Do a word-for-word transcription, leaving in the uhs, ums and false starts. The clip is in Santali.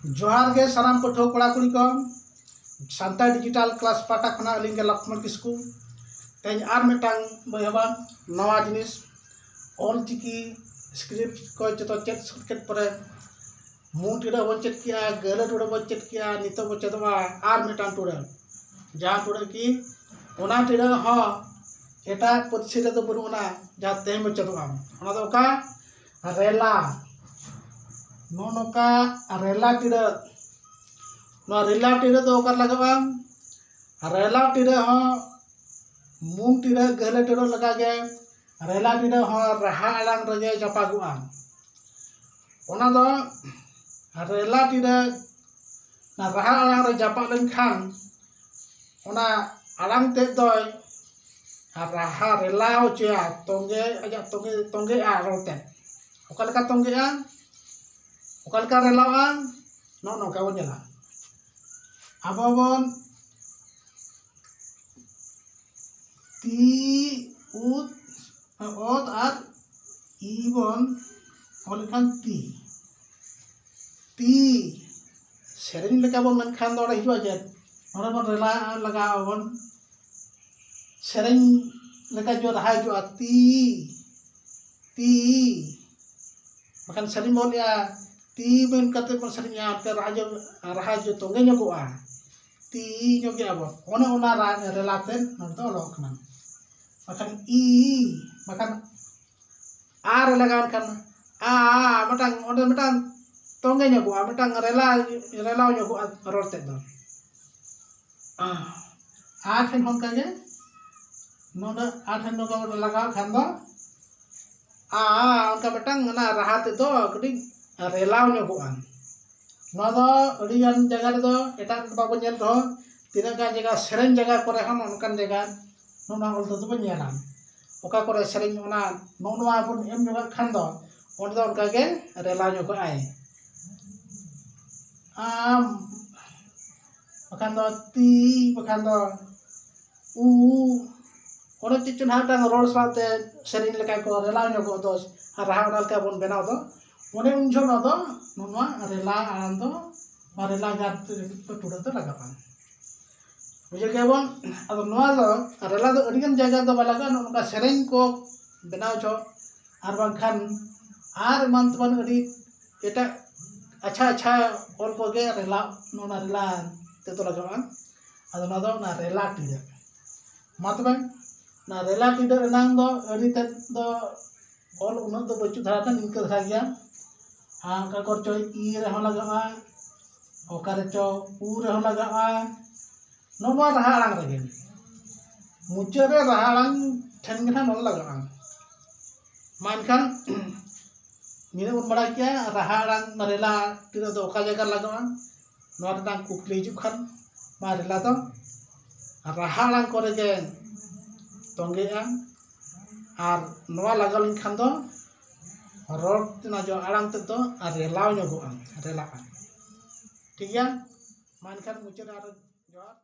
ᱡᱚᱦᱟᱨ ᱜᱮ ᱥᱟᱱᱟᱢ ᱯᱟᱹᱴᱷᱩᱣᱟᱹ ᱠᱚᱲᱟ ᱠᱩᱲᱤ ᱠᱚ᱾ ᱥᱟᱱᱛᱟᱲ ᱰᱤᱡᱤᱴᱟᱞ ᱠᱞᱟᱥ ᱯᱟᱦᱴᱟ ᱠᱷᱚᱱᱟᱜ ᱟᱹᱞᱤᱧ ᱜᱮ ᱞᱚᱠᱷᱢᱚᱱ ᱠᱤᱥᱠᱩ᱾ ᱛᱮᱦᱮᱧ ᱟᱨ ᱢᱤᱫᱴᱟᱝ ᱵᱟᱹᱭᱦᱟᱹᱵᱟᱱ ᱱᱟᱣᱟ ᱡᱤᱱᱤᱥ, ᱚᱞ ᱪᱤᱠᱤ ᱥᱠᱨᱤᱯᱴ ᱠᱚ ᱡᱚᱛᱚ ᱪᱮᱫ ᱥᱟᱹᱛ ᱠᱮᱫ ᱯᱚᱨᱮ ᱢᱩ ᱴᱤᱲᱟᱹ ᱵᱚᱱ ᱪᱮᱫ ᱠᱮᱜᱼᱟ, ᱜᱟᱹᱦᱞᱟᱹ ᱴᱤᱲᱟᱹ ᱵᱚᱱ ᱪᱮᱫ ᱠᱮᱜᱼᱟ, ᱱᱤᱛᱚᱜ ᱵᱚᱱ ᱪᱮᱫᱚᱜᱼᱟ ᱟᱨ ᱢᱤᱫᱴᱟᱝ ᱴᱤᱲᱟᱹ, ᱡᱟᱦᱟᱸ ᱴᱤᱲᱟᱹ ᱠᱤ ᱚᱱᱟ ᱴᱤᱲᱟᱹ ᱦᱚᱸ ᱮᱴᱟᱜ ᱯᱟᱹᱨᱥᱤ ᱨᱮᱫᱚ ᱵᱟᱹᱱᱩᱜ ᱟᱱᱟ, ᱡᱟᱦᱟᱸ ᱛᱮᱦᱮᱧ ᱵᱚᱱ ᱪᱮᱫᱚᱜᱼᱟ᱾ ᱚᱱᱟ ᱫᱚ ᱚᱠᱟ? ᱨᱮᱞᱟ᱾ ᱱᱚᱜᱼᱚ ᱱᱚᱝᱠᱟ ᱨᱮᱞᱟ ᱴᱤᱲᱟᱹ᱾ ᱱᱚᱣᱟ ᱨᱮᱞᱟ ᱴᱤᱲᱟᱹ ᱫᱚ ᱚᱠᱟᱨᱮ ᱞᱟᱜᱟᱜᱼᱟ? ᱨᱮᱞᱟ ᱴᱤᱲᱟᱹ ᱦᱚᱸ ᱢᱩ ᱴᱤᱲᱟᱹ, ᱜᱟᱹᱦᱞᱟᱹ ᱴᱤᱲᱟᱹ ᱞᱮᱠᱟᱜᱮ ᱨᱮᱞᱟ ᱴᱤᱲᱟᱹ ᱦᱚᱸ ᱨᱟᱦᱟ ᱟᱲᱟᱝ ᱨᱮᱜᱮ ᱡᱟᱯᱟᱜᱚᱜᱼᱟ᱾ ᱚᱱᱟ ᱫᱚ ᱨᱮᱞᱟ ᱴᱤᱲᱟᱹ ᱚᱱᱟ ᱨᱟᱦᱟ ᱟᱲᱟᱝ ᱨᱮ ᱡᱟᱯᱟᱜ ᱞᱮᱱᱠᱷᱟᱱ ᱚᱱᱟ ᱟᱲᱟᱝ ᱛᱮᱫ ᱫᱚᱭ ᱨᱟᱦᱟ ᱨᱮᱞᱟ ᱦᱚᱪᱚᱭᱟ, ᱛᱚᱸᱜᱮ, ᱟᱡᱟᱜ ᱛᱚᱸᱜᱮ, ᱛᱚᱸᱜᱮᱜᱼᱟ ᱨᱚᱲ ᱛᱮᱫ᱾ ᱚᱠᱟ ᱞᱮᱠᱟ ᱛᱚᱸᱜᱮᱜᱼᱟ? ᱚᱠᱟ ᱞᱮᱠᱟ ᱨᱮᱞᱟᱜᱼᱟ? ᱱᱚᱜᱼᱚ ᱱᱚᱝᱠᱟ ᱵᱚᱱ ᱧᱮᱞᱟ᱾ ᱟᱵᱚ ᱵᱚᱱ ᱛᱤ, ᱩᱛ, ᱚᱛ ᱟᱨ ᱤ ᱵᱚᱱ ᱚᱞ ᱞᱮᱠᱷᱟᱱ ᱛᱤ᱾ ᱛᱤ᱾ ᱥᱮᱨᱮᱧ ᱞᱮᱠᱟ ᱵᱚᱱ ᱢᱮᱱᱠᱷᱟᱱ ᱫᱚ ᱚᱸᱰᱮ ᱦᱤᱡᱩᱜᱼᱟ ᱪᱮᱫ? ᱱᱚᱰᱮ ᱵᱚᱱ ᱨᱮᱞᱟ ᱞᱟᱜᱟᱣ ᱟᱵᱚᱱ᱾ ᱥᱮᱨᱮᱧ ᱞᱮᱠᱟ ᱡᱚ ᱨᱟᱦᱟ ᱦᱤᱡᱩᱜᱼᱟ, ᱛᱤ, ᱛᱤ᱾ ᱵᱟᱠᱷᱟᱱ ᱥᱮᱨᱮᱧ ᱵᱚᱱ ᱞᱟᱹᱭᱟ, ᱛᱤ ᱢᱮᱱ ᱠᱟᱛᱮ ᱵᱚᱱ ᱥᱮᱨᱮᱧᱟ, ᱚᱱᱛᱮ ᱨᱟᱦᱟ ᱡᱚ, ᱨᱟᱦᱟ ᱡᱚ ᱛᱚᱸᱜᱮ ᱧᱚᱜᱚᱜᱼᱟ᱾ ᱛᱤ ᱧᱚᱜᱮᱜᱼᱟ ᱵᱚᱱ᱾ ᱚᱱᱮ ᱚᱱᱟ ᱨᱟ-, ᱨᱮᱞᱟ ᱛᱮ ᱱᱚᱰᱮ ᱫᱚ ᱚᱞᱚᱜ ᱠᱟᱱᱟ᱾ ᱵᱟᱠᱷᱟᱱ ᱤ, ᱵᱟᱠᱷᱟᱱ ᱟᱨ ᱞᱟᱜᱟᱣ ᱮᱱᱠᱷᱟᱱ ᱟ, ᱢᱤᱫᱴᱟᱝ, ᱚᱸᱰᱮ ᱢᱤᱫᱴᱟᱝ ᱛᱚᱸᱜᱮ ᱧᱚᱜᱚᱜᱼᱟ, ᱢᱤᱫᱴᱟᱝ ᱨᱮᱞᱟ, ᱨᱮᱞᱟᱣ ᱧᱚᱜᱚᱜᱼᱟ ᱨᱚᱲ ᱛᱮᱫ ᱫᱚ᱾ ᱟ, ᱟ ᱴᱷᱮᱱ ᱦᱚᱸ ᱚᱱᱠᱟᱜᱮ, ᱱᱚᱰᱮ ᱟ ᱴᱷᱮᱱ ᱱᱚᱝᱠᱟ ᱵᱚᱱ ᱞᱟᱜᱟᱣ ᱠᱷᱟᱱ ᱫᱚ ᱟ, ᱚᱱᱠᱟ ᱢᱤᱫᱴᱟᱝ ᱚᱱᱟ ᱨᱟᱦᱟ ᱛᱮᱫᱚ ᱠᱟᱹᱴᱤᱡ ᱨᱮᱞᱟᱣ ᱧᱚᱜᱚᱜᱼᱟ᱾ ᱱᱚᱣᱟ ᱫᱚ ᱟᱹᱰᱤᱜᱟᱱ ᱡᱟᱭᱜᱟ ᱨᱮᱫᱚ ᱮᱴᱟᱜ ᱨᱮᱫᱚ ᱵᱟᱵᱚᱱ ᱧᱮᱞ ᱨᱮᱦᱚᱸ, ᱛᱤᱱᱟᱹᱜ ᱜᱟᱱ ᱡᱟᱭᱜᱟ, ᱥᱮᱨᱮᱧ ᱡᱟᱭᱜᱟ ᱠᱚᱨᱮ ᱦᱚᱸ ᱱᱚᱜᱼᱚ ᱱᱚᱝᱠᱟᱱ ᱡᱟᱭᱜᱟ ᱱᱚᱜᱼᱚ ᱱᱚᱣᱟ ᱚᱞ ᱛᱮᱫᱚ ᱵᱚᱱ ᱧᱮᱞᱟ᱾ ᱚᱠᱟ ᱠᱚᱨᱮ ᱥᱮᱨᱮᱧ ᱚᱱᱟ ᱱᱚᱜᱼᱚ ᱱᱚᱣᱟ ᱵᱚᱱ ᱮᱢ ᱧᱚᱜᱟᱜ ᱠᱷᱟᱱ ᱫᱚ ᱚᱸᱰᱮ ᱫᱚ ᱚᱱᱠᱟᱜᱮ ᱨᱮᱞᱟ ᱧᱚᱜᱚᱜ ᱟᱭ᱾ ᱟᱢ, ᱵᱟᱠᱷᱟᱱ ᱫᱚ ᱛᱤ, ᱵᱟᱠᱷᱟᱱ ᱫᱚ ᱩ, ᱚᱱᱮ ᱪᱮᱫ ᱪᱚ ᱱᱟᱦᱟᱜ ᱢᱤᱫᱴᱟᱝ ᱨᱚᱲ ᱥᱟᱶᱛᱮ ᱥᱮᱨᱮᱧ ᱞᱮᱠᱟ ᱠᱚ ᱨᱮᱞᱟᱣ ᱧᱚᱜᱚᱜ ᱫᱚ, ᱟᱨ ᱨᱟᱦᱟ ᱚᱱᱟ ᱞᱮᱠᱟ ᱵᱚᱱ ᱵᱮᱱᱟᱣ ᱫᱚ, ᱚᱱᱮ ᱩᱱ ᱡᱚᱦᱚᱜ ᱱᱚᱣᱟ ᱫᱚ ᱱᱚᱣᱟ ᱨᱮᱞᱟ ᱟᱲᱟᱝ ᱫᱚ ᱱᱚᱣᱟ ᱨᱮᱞᱟ ᱜᱟᱨ ᱴᱩᱰᱟᱹᱜ ᱫᱚ ᱞᱟᱜᱟᱜᱼᱟ᱾ ᱵᱩᱡᱷᱟᱹᱣ ᱠᱮᱫᱟ ᱵᱚᱱ? ᱟᱫᱚ ᱱᱚᱣᱟ ᱫᱚ ᱨᱮᱞᱟ ᱫᱚ ᱟᱹᱰᱤᱜᱟᱱ ᱡᱟᱭᱜᱟ ᱫᱚ ᱵᱟᱭ ᱞᱟᱜᱟᱜᱼᱟ᱾ ᱱᱚᱜᱼᱚ ᱱᱚᱝᱠᱟ ᱥᱮᱨᱮᱧ ᱠᱚ ᱵᱮᱱᱟᱣ ᱡᱚᱦᱚᱜ ᱟᱨ ᱵᱟᱝᱠᱷᱟᱱ ᱟᱨ ᱮᱢᱟᱱ ᱛᱮᱢᱟᱱ ᱟᱹᱰᱤ ᱮᱴᱟᱜ ᱟᱪᱪᱷᱟ ᱟᱪᱪᱷᱟ ᱚᱞ ᱠᱚᱜᱮ ᱨᱮᱞᱟ, ᱱᱚᱣᱟ ᱨᱮᱞᱟ ᱛᱮᱫᱚ ᱞᱟᱜᱟᱜᱼᱟ᱾ ᱟᱫᱚ ᱱᱚᱣᱟ ᱫᱚ ᱚᱱᱟ ᱨᱮᱞᱟ ᱴᱤᱰᱟᱹᱜ᱾ ᱢᱟ ᱛᱚᱵᱮ, ᱚᱱᱟ ᱨᱮᱞᱟ ᱴᱤᱰᱟᱹᱜ ᱨᱮᱱᱟᱝ ᱫᱚ ᱟᱹᱰᱤ ᱛᱮᱫ ᱫᱚ ᱚᱞ ᱩᱱᱟᱹᱜ ᱫᱚ ᱵᱟᱹᱪᱩᱜ ᱫᱷᱟᱨᱟ ᱛᱮ, ᱱᱤᱝᱠᱟᱹ ᱫᱷᱟᱨᱟ ᱜᱮᱭᱟ᱾ ᱟᱨ ᱚᱠᱟ ᱠᱚᱨᱮ ᱪᱚ ᱤ ᱨᱮᱦᱚᱸ ᱞᱟᱜᱟᱜᱼᱟ, ᱚᱠᱟ ᱨᱮ ᱪᱚ ᱩ ᱨᱮᱦᱚᱸ ᱞᱟᱜᱟᱜᱼᱟ᱾ ᱱᱚᱣᱟ ᱨᱟᱦᱟ ᱟᱲᱟᱝ ᱨᱮᱜᱮ, ᱢᱩᱪᱟᱹᱫ ᱨᱮ ᱨᱟᱦᱟ ᱟᱲᱟᱝ ᱴᱷᱮᱱ ᱜᱮ ᱱᱟᱦᱟᱜ ᱱᱚᱣᱟ ᱞᱟᱜᱟᱜᱼᱟ᱾ ᱢᱟ ᱮᱱᱠᱷᱟᱱ ᱱᱤᱱᱟᱹᱜ ᱵᱚᱱ ᱵᱟᱲᱟᱭ ᱠᱮᱜᱼᱟ ᱨᱟᱦᱟ ᱟᱲᱟᱝ ᱨᱮᱞᱟ ᱴᱤᱰᱟᱹᱜ ᱫᱚ ᱚᱠᱟ ᱡᱟᱭᱜᱟ ᱨᱮ ᱞᱟᱜᱟᱜᱼᱟ᱾ ᱱᱚᱣᱟ ᱨᱮᱱᱟᱜ ᱠᱩᱠᱞᱤ ᱦᱤᱡᱩᱜ ᱠᱷᱟᱱ, ᱢᱟ ᱨᱮᱞᱟ ᱫᱚ ᱨᱟᱦᱟ ᱟᱲᱟᱝ ᱠᱚᱨᱮ ᱜᱮ ᱛᱚᱸᱜᱮᱜᱼᱟ᱾ ᱟᱨ ᱱᱚᱣᱟ ᱞᱟᱜᱟᱣ ᱞᱮᱱᱠᱷᱟᱱ ᱫᱚ ᱨᱚᱲ ᱛᱮᱱᱟᱜ ᱡᱚ ᱟᱲᱟᱝ ᱛᱮᱫ ᱫᱚ ᱨᱮᱞᱟᱣ ᱧᱚᱜᱚᱜᱼᱟ, ᱨᱮᱞᱟᱜᱼᱟ᱾ ᱴᱷᱤᱠ ᱜᱮᱭᱟ, ᱢᱟ ᱮᱱᱠᱷᱟᱱ ᱢᱩᱪᱟᱹᱫ ᱨᱮ ᱟᱨᱚ ᱡᱚᱦᱟᱨ᱾